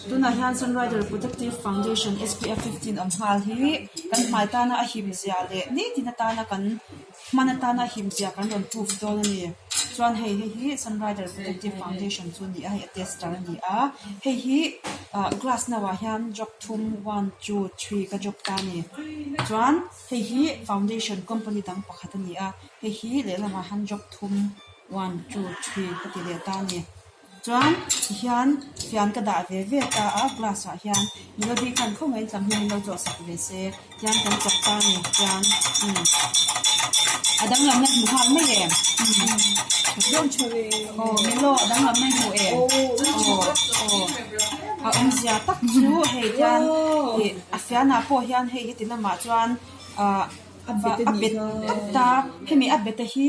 Tunah hian Sunrider Protective Foundation SPF 15 awm nghal hi kan hmai tana a him zia leh nitin atana kan hman atana a him zia kan rawn proof dawn a ni. Chuan hei hei hi Sunrider Protective Foundation chu a ni a, hei a tester a ni a. Hei hi ah glass no ah hian drop thum one two three ka drop ta a ni. Chuan hei hi foundation company dang pakhat a ni a, hei hi lehlamah hian drop thum one two three ka ti leh ta a ni. Chuan tihian fian ka dah ve ve ta a glass ah hian melody khan khawngaihin tlam hian min lo chawh sak ve se tian kan chawp ta a ni tian umm a danglamna hmu nghal mai em aw melo a danglamna i hmu em aw aw a awmzia tak chu hei tian ih a fianah pawh hian hei heti lamah chuan ah a bet tawp ta hemi a bet a hi.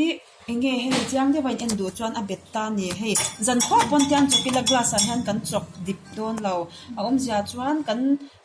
Enge hei chiang deuh a in en duh chuan a bet ta a ni. Hei zan khuah pawn tiang chawp ila glass ah hian kan chawp dip dawn lo. A awmzia chuan kan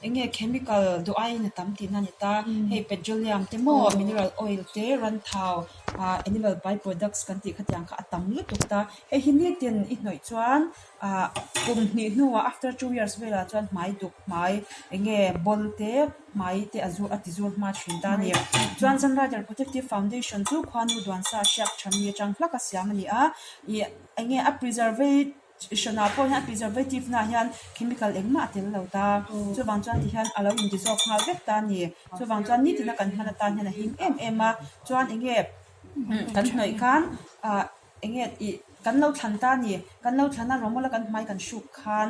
enge chemical duh aiin a tam tihna a ni ta. Hei petroleum te maw mineral oil te ran thau ah animal by products kan tih khatiang kha a tam lutuk ta. Hei hi nitin i hnawih chuan ah kum hnih hnuah after two years velah chuan hmai duk hmai enge bawl te hmai te a zu a ti zur hma thin ta a ni. Chuan Sunrider Protective Foundation chu khuanu duansa hriak tha mi atang hlak a siam a ni a, ih eng nge a preservation ah pawh hian a preservative na ah hian chemical engmah a tel lo ta, chuvang chuan ti hian a lo in dissolve nghal vek ta a ni. Chuvang chuan nitin a kan hman atan hian a him em em a, chuan eng nge kan hnawih khan ah Eng nge ih kan lo thlan ta a ni, kan lo thlan a rawngawla kan hmai kan hruk khan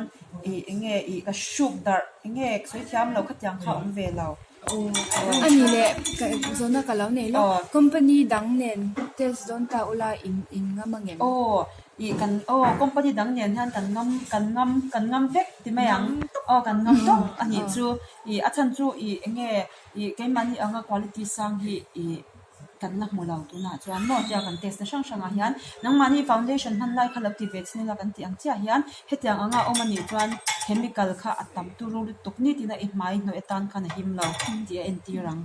ih eng nge ih ka hruk darh eng nge ka sawi thiam lo khatiang kha a awm ve lo. A ni leh ka zawhna ka lo nei lo, company dang nen test dawn ta ula in in ngam ang em? Aw ih kan aw company dang nen hian kan ngam kan ngam kan ngam vek ti mai ang aw kan ngam tawp a nih chu ih a chhan chu ih eng nge ih keimahni anga quality sang hi ih Kan la hmu lo tunah chuan maw tia kan test na hrang hrangah hian nangmahni foundation hman lai kha lo ti ve chin ila kan tih ang chiah hian hetiang anga awm a nih chuan chemical kha a tam turu lutuk nitin a i hmai hnawih atan khan a him lo tih a entir ang.